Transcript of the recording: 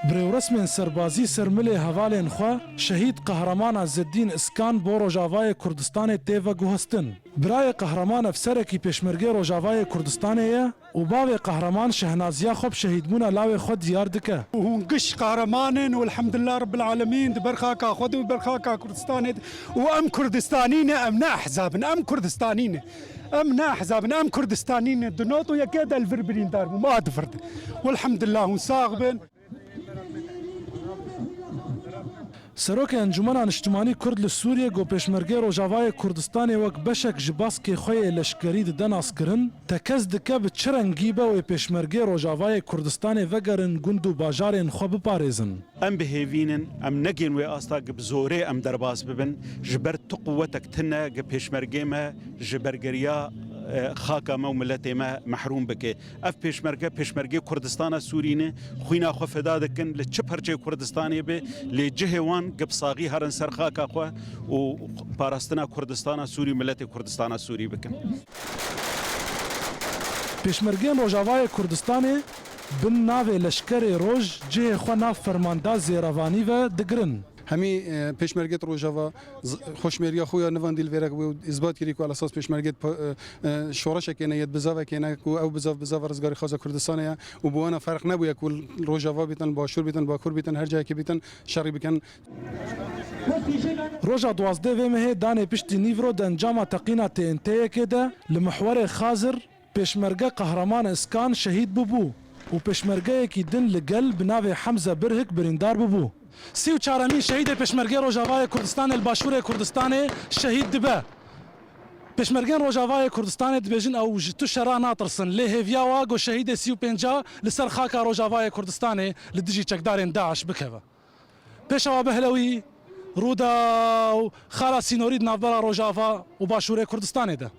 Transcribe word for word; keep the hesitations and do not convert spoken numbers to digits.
Bi rêwresmên serbazî ser milê hevalên xwe şehîd Qehreman Ezzedîn Iskan bo Rojavayê Kurdistanê tê veguhestin. Birayê Qehreman efserekî Pêşmergê Rojavayê Kurdistanê ye û bavê Qehreman şehnaziya xwe bi şehîdbûna lawê xwe diyar dike. Hûn giş qehreman in û elhamdulillah Rabbil Alemîn di ber xaka xwe de û ber xaka Kurdistanê de. Û em Kurdistanî ne, em ne ehzab in, em Kurdistanî ne. Em ne ehzab in, em Kurdistanî ne. Di not û yekê de li vir birîndar bûm, a di vir de. Welhamdulillah, hûn sax bin. Serokê Encûmena Niştimanî Kurd li Sûriyê ku Pêşmergê Rojavayê Kurdistanê wek beşek ji baskê xwe yê leşkerî dide naskirin, tekez dike bi çi rengî be wê Pêşmergê Rojavayê Kurdistanê vegerin gund û bajarên xwe biparêzin. Em bi hêvî nin, em negên wê asta ku bi zorê em derbas bibin, ji ber tu quwetek tune ku pêşmergê me ji bergeriya, e, xaka me û miletê me mehrûm bike. Ev pêşmerge, pêşmergê Kurdistana Sûrî ne, xwîna xwe feda dikin, li çi perçeyê Kurdistanê be, lê cihê wan ku bi saxî herin ser xaka xwe û parastina Kurdistana Sûrî, miletê Kurdistana Sûrî bikin. Pêşmergên Rojavayê Kurdistanê bin navê Leşkerê Roj cihê xwe nav fermanda zêrevanî ve digirin. Hemî, e, pêşmergêt Rojava z-, xweşmêriya xwe ya nivandî li vêrek bûye û îsbat kirî ku elasas pêşmergêt pa-, e, e, şoreşekê ne, yet bizavekê ne ku ew bizav bizava rizgarîxwaza Kurdistanê ye û bi wana ferq nebûye ku li Rojava bîtin, li Başûr bîtin, Bakur bîtin, her cihekê bîtin şerî bikin. Roja duwazdeh vê mehê danê piştî nîvro di encama teqîna T N T'yekê de li mihwerê Xazir Pêşmerge Qehreman Iskan şehîd bûbû û pêşmergeyekî din li gel bi navê Hemze Birhik birîndar bûbû. Sî û çaremîn şehîdê Pêşmergê Rojavayê Kurdistanê li Başûrê Kurdistanê şehîd dibe. Pêşmergên Rojavayê Kurdistanê dibêjin ew ji tu şera natirsin, lê hêviya wa ku şehîdê sî û pênca li ser xaka Rojavayê Kurdistanê li dijî çekdarên DAIŞ bikeve. Pêşewa Behlewî, Rûdaw, xala sînorî di navbera Rojava û Başûrê Kurdistanê de.